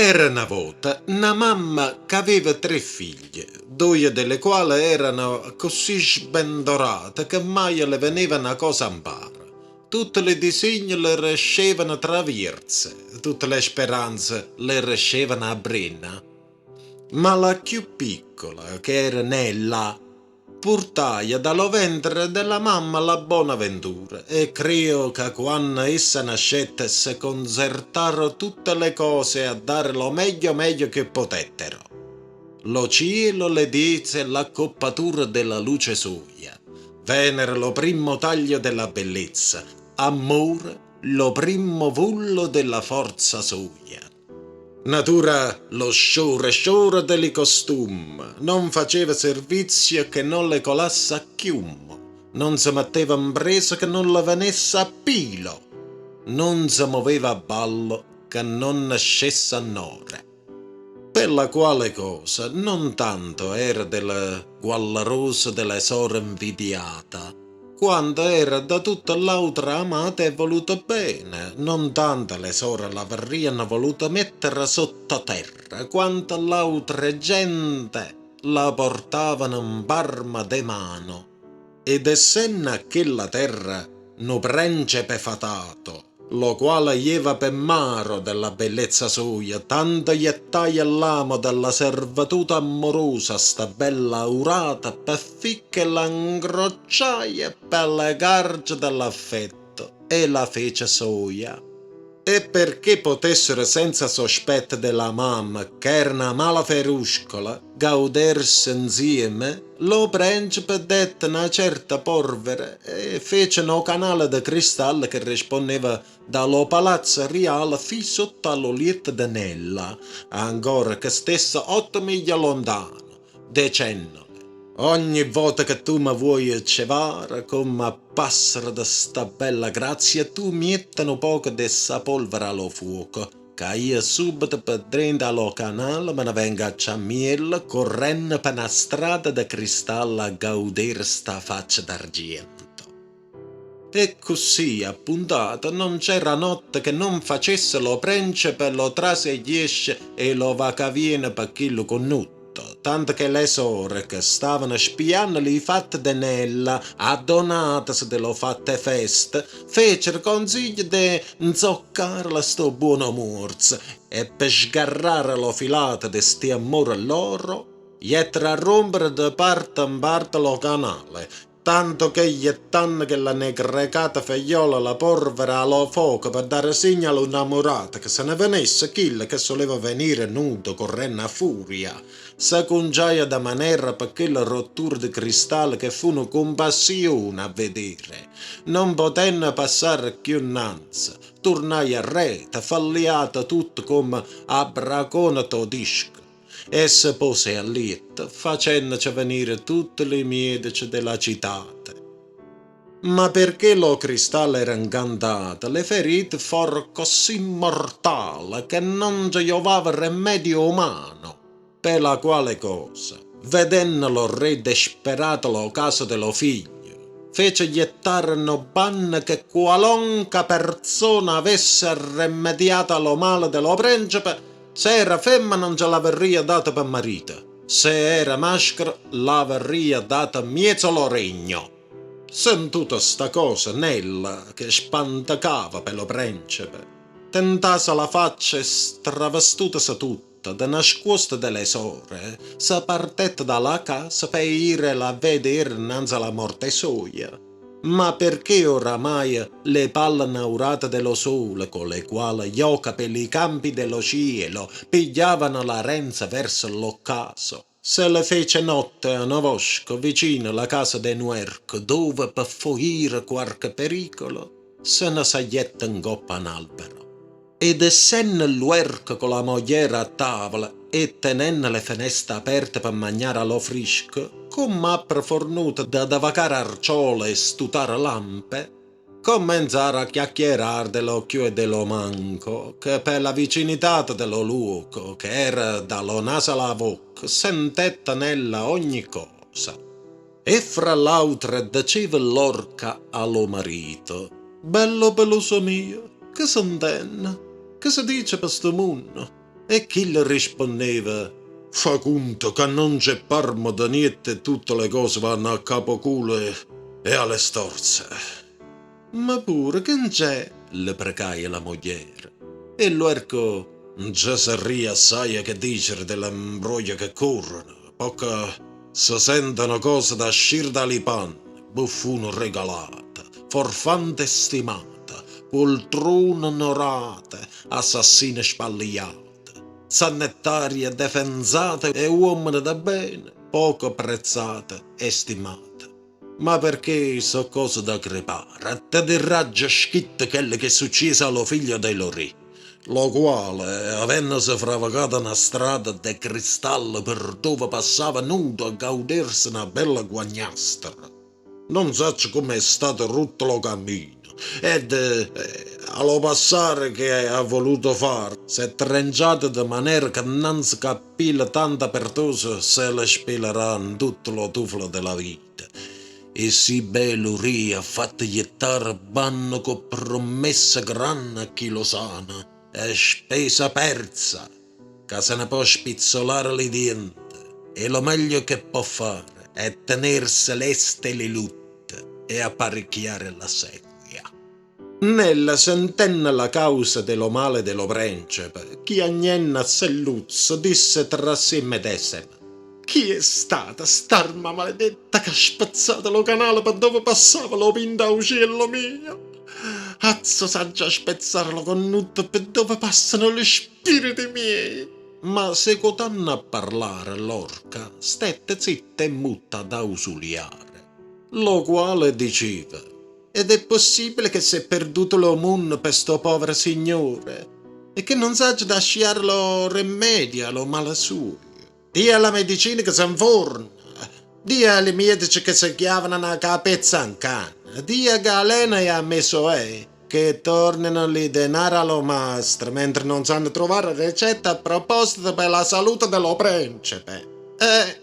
Era na vota na mamma ch'aveva tre figlie, doje de le quale erano accossì sbendorate che maje le veneva na cosa 'mparo. Tutte li designe le rescevano travierze, tutte le speranze le rescevano a brena. Ma la cchiù piccola, che era Nella, portaje da lo ventre de la mamma la bona ventura, e creo che quanno essa nascette se conzertaro tutte le cose a dare lo meglio meglio che potettero. Lo cielo le deze l'accoppatura de la luce soia, Venere lo primmo taglio de la bellezza, Ammore lo primmo vullo de la forza soia. Natura lo sciore sciore de li costumme, non faceva servizio che non le colasse a chiummo, non se metteva 'mpresa che non le venesse a pilo, non se moveva a ballo che non ne scesse a 'nnore. Pe la quale cosa non tanto era de le guallarose de le sore 'nvidiata, quanto era da tutte l'autre amata e voluta bene, non tanto le sore l'averriano voluto mettere sotto terra, quanto l'autre gente la portavano 'mparma de mano. Ed essenno a chella terra no prencepe fatato, lo quale jeva pe maro de la bellezza soia, tanto jettaje l'amo de la servetute ammorosa a sta bella aurata pe fi' che la 'ncrocciaje pe le garge de l'affetto e la fece soia. E perché potessero senza sospetto de la mamma, ch'era na mala feruscola, gauderse 'nzieme, lo prencepe dette na certa porvere e fece no canale de cristallo che responneva da lo palazzo riale fi' sotto a lo lietto de Nella, ancora che stesse otto miglia lontano, decennole, Ogne vota che tu me vuoie cevare, comme a passero de sta bella grazia, tu miette no poco de ssa polvere a lo fuoco, ca io subeto pe drento a lo canale me ne vengo a ciammiello, correnno pe na strata de cristallo a gaudere sta facce d'argiento. E cossì appuntato non c'era notte che non facesse lo prencepe lo trase e ghiesce e lo vacaviene pe chillo connutto, tanto che le sore che stavano spianno li fatte de Nella, addonatose de lo fatto 'e festa, fecero conziglio de 'nzoccarele sto buono muorzo e pe sgarrare lo filato de sti ammore lloro, jettero a rompere de parte 'n parte lo canale, tanto che iettanno chella negrecata fegliola la porvera a lo fuoco pe dare signo a lo 'nnammorato che se ne venesse, chillo che soleva venire nudo correnno a furia, se conciaie de manera pe chella rottura de cristallo che fu no compassione a vedere, non potenno passare cchiù 'nnanze, tornaie arreto, falliato tutto comme a bracone todisco. E se pose a lietto, facennoce venire tutte li miedece de la citate. Ma perché lo cristallo era 'ncantato, le ferite foro cossì mortale che non nce iovava remmedio umano, pe la quale cosa, vedenno lo re desperato lo caso de lo figlio, fece iettare no banno che qualonca perzona avesse arremmediato a lo male de lo prencepe, Se era femmena nce l'averria dato pe marito, se era mascolo l'averria dato miezo lo regno. Sentuta sta cosa, Nella, che spantecava pe lo prencepe, tentase la faccia e stravestutase tutta, de nascuosto de le sore, se partette da la casa pe irela a vedere 'nnanze a la morte soia. Ma perché oramaje le palle 'nnaurate de lo Sole, co le quale joca pe li campi de lo cielo, pigliavano la renza verso l'Occaso, se le fece notte a no vosco vicino la casa de n'uerco, dove pe foire quarche pericolo se ne sagliette 'ncoppa a n'albero. Ed essenno l'uerco co la mogliere a tavola e tenenno le feneste aperte pe magnare a lo frisco, comm'appe fornuto de devacare arciole e stutare lampe, commenzaro a chiacchierare de lo cchiù e de lo manco, che pe la vicinitate de lo luoco, che era da lo naso a la vocca, sentette Nella ogne cosa. E fra l'autre deceva l'orca a lo marito, Bello peluso mio, che se 'ntenne? Che se dice pe sto munno? E chillo risponneva, Fa cunto ca non c'è parmo de niente e tutte le cose vanno a capoculo e a le storze. Ma pure che nc'è? leprecaie la mogliere. E l'uerco, Nce sarria assaie che dicere de le 'mbruoglie che corrono, pocca se sentono cose da scire da li panne, boffune regalate, forfante stimate, poltrune 'norate, assassine spalliate, zannettarie defenzate e uommene de bene poco apprezzate e stimate. Ma perché so' cose da crepare, te dirraggio schitto chello ch'è soccieso a lo figlio de lo re, lo quale, avennose fravecata na strata de cristallo per dove passava nudo a gauderse na bella guagnastra, non saccio comme è stato rutto lo cammino, ed a lo passare che ha voluto fare, s'è trenciato de manera che 'nnanze ch'a pile tanta pertosa se le spelarà 'n tutto lo tufolo de la vita. E si be' lo re ha fatto jettare banno co prommessa granne a chi lo sana, è spesa perza, ca se ne pò spizzolare li diente, e lo meglio che pò fare è tenerse leste li lutte e apparecchiare l'assequia. Nella, sentenno la causa de lo male de lo prencepe, chiagnenno a selluzzo, disse tra se medesema, Chi è stata st'arma maledetta c'ha spezzato lo canale pe dove passava lo pinto auciello mio? Azzo s'aggia a spezzare lo connutto pe dove passano li spiriti miei! Ma secotanno a parlare l'orca, stette zitta e mutta ad ausoliare, lo quale diceva, Ed è possibele che s'è perduto lo munno pe sto povero signore, e che non s'aggia da ashiare lo remmedio a lo male suio? Dia la medicina che se 'nforna, dia a li miedece che se chiavano na capezza 'n canna, dia a Galeno e a Mesoè che torneno li denare a lo mastro, mentre non sanno trovare recetta a proposito pe la salute de lo prencepe. Eh!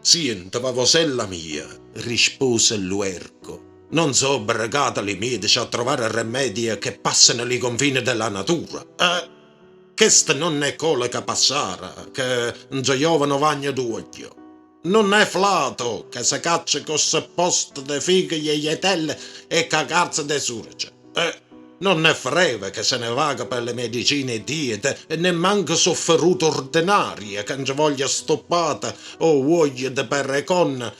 Siente, vavosella mia, rispose l'uerco, non so' obbregate li miedece a trovare remmedie che passano li confine de la natura. Eh! Chesta non è coleca passara, che 'nce iova no vagno d'uoglio. Non è flato, che se caccia co sepposte de fico ieietelle e cacazze de surece. Eh! Non è freve che se ne vaga pe le medicine e diete, e nemmanco so' ferute ordenarie che 'nce voglia stoppata o uoglio de pereconna,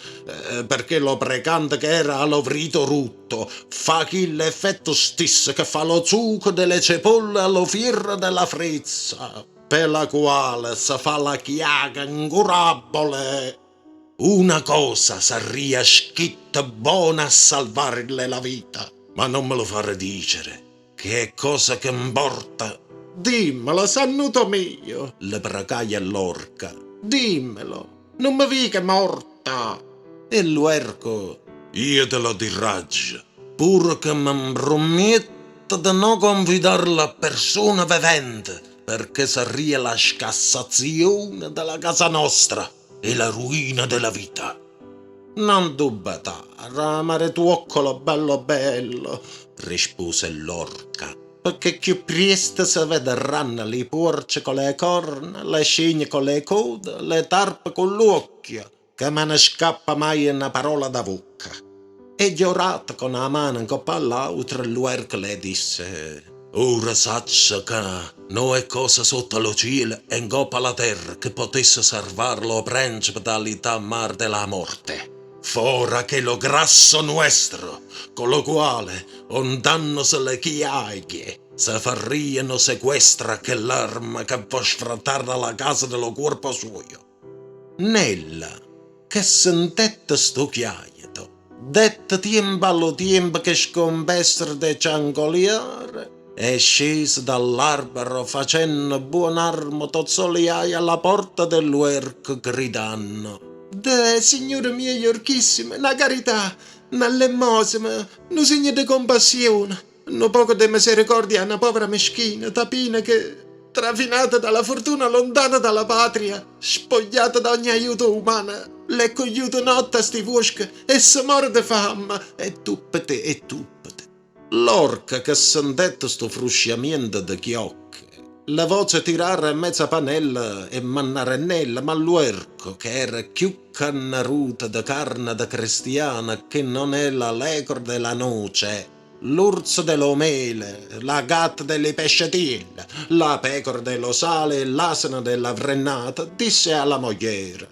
perché lo precante che era a lo vrito rutto fa chillo effetto stisso che fa lo zuco de le cepolle a lo fierro de la frezza, pe la quale se fa la chiaga 'ncurabole. Una cosa sarria schitto bona a salvarele la vita, ma non me lo fare dicere, che è cosa che 'mporta. Dimmelo, sannuto mio, leprecaie l'orca, dimmelo, non me vi' che morta! E l'uerco, Io te lo dirraggio, puro che me 'mprommiette de no confidarlo a persona vevente, perché sarria la scassazione de la casa nostra e la ruina de la vita. Non dubetare, maretuoccolo bello bello, respose l'orca, perché cchiù priesto se vederranno li puorce co le corna, le scigne co le code, le tarpe coll'uocchie, che me ne scappa maie na parola da vocca. E ghiorata co na mano 'ncoppa all'autra, l'uerco le disse, Ora saccio ca no è cosa sotto lo cielo e 'ncoppa la terra che potesse sarvare lo prencepe da li tammare de la morte, fora che lo grasso nuestro, co lo quale, ontannose le chiaghe, se farria no sequestro a chell'arma che vo' sfrattare da la casa de lo cuorpo suoio. Nella, che sentette sto chiaieto, dette tiempo a lo tiempo che scompessero de ciancoliare e scesa dall'arbero facenno buon armo tozzoliaie a la porta dell'uerco, gridanno, Deh, signure mieie orchissime, na carità, na lemmosema, no segno de compassione, no poco de meserecordia a na povera meschina, tapina che, trafinata da la fortuna lontana dalla patria, spogliata d'ogne aiuto umano, l'è cogliuto notte a sti vuosche e se more de famma, e tuppete e tuppete. L'orca che sentette sto frusciamiento de chiocche, Le voze tirare meza panella e mannarennella, ma l'uerco, che era chiù cannaruto de carne de cristiano che non è la lecora de la noce, l'urzo de lo mele, la gatta de li pescetielle, la pecora de lo sale e l'aseno de la vrennata, disse a la mogliere: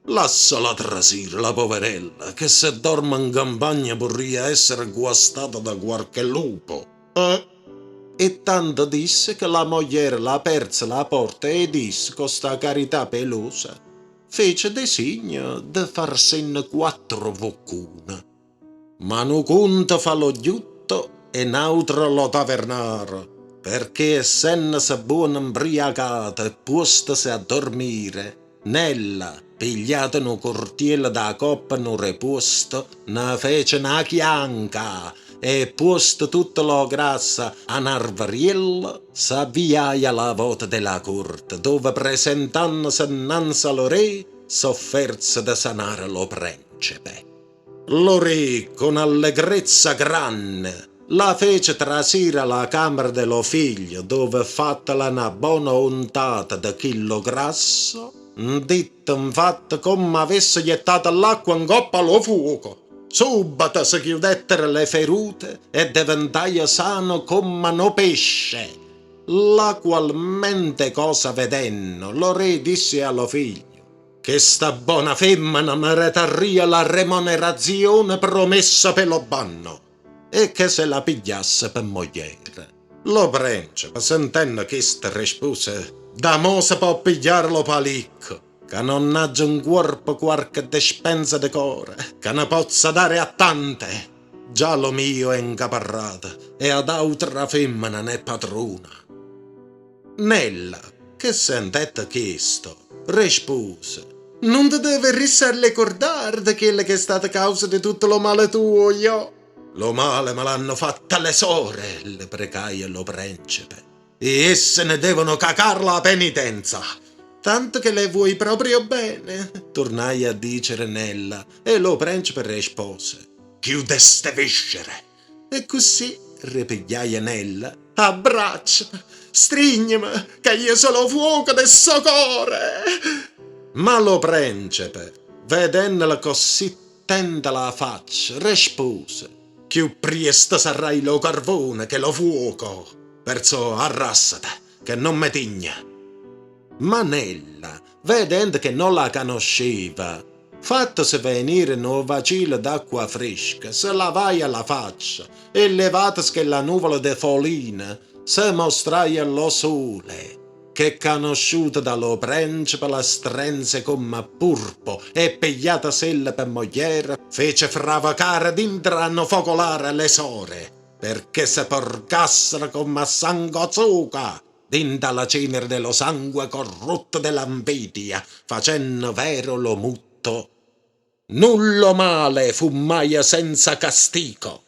Lassala trasire, la poverella, che se dorme 'n campagna porria essere guastata da quarche lupo. Eh? E tanto disse che la mogliere l'aperze la porta ed isso, co sta carità pelosa, fece de signo de farsenne quattro voccune. Ma no cunto fa lo gliutto e n'autro lo tavernaro, perché essennose buono 'mbriacato e puostose a dormire, Nella, pigliato no cortiello da coppa no repuosto, ne fece na chianca e, puosto tutto lo grasso a n'arvariello, s'avviaie a la vota de la corte, dove presentannose 'nnanze a lo re, s'offerze de sanare lo prencepe. Lo re, con allegrezza granne, la fece trasire a la cammara de lo figlio, dove fattala na bona ontata de chillo grasso, 'nditto 'nfatto comme avesse jettato l'acqua 'ncoppa a lo fuoco, subbeto se chiudettero le ferute e deventaie sano comm'a no pesce. La qualmente cosa vedenno, lo re disse a lo figlio, Chesta bona femmena meretarria la remonerazione promessa pe lo banno, e che se la pigliasse pe mogliere. Lo prencepe, sentenno chesto, respose, Da mo se pò pigliare lo palicco, ca non aggio 'ncuorpo quarche despenza de core, che ne pozza dare a tante. Già lo mio è 'ncaparrato, e ad autra femmena n'è patrona. Nella, che sentette chesto, respose, Non te deverrisse allecordare de chella ch'è stata causa de tutto lo male tuoio? Lo male me l'hanno fatta le sore, leprecaie lo prencepe, e esse ne devono cacare la penitenza. Tanto che le vuoi proprio bene, tornaie a dicere Nella, e lo prencepe respose, Chiude ste viscere. E cossì, repegliaie Nella, abbracciame, strigneme, ca io so' lo fuoco de sso core! Ma lo prencepe, vedennola cossì tenta la facce, respose, Chiù priesto sarrai lo carvone che lo fuoco, perzò arrassate, che non me tigne. Ma Nella, vedendo che no la canosceva, fattose venire no vacile d'acqua fresca, se lavaie la faccia e, levatose chella nuvola de foline, se mostraie lo sole, che canosciuta da lo prencepe la strenze comm'a purpo e, pegliatasella pe mogliere, fece fravecare dintro a no focolare le sore, perché se porcassero comm'a sangozuca dinto a la cenere de lo sangue corrutto de la 'nvidia, facenno vero lo mutto, Nullo male fu maie senza castico!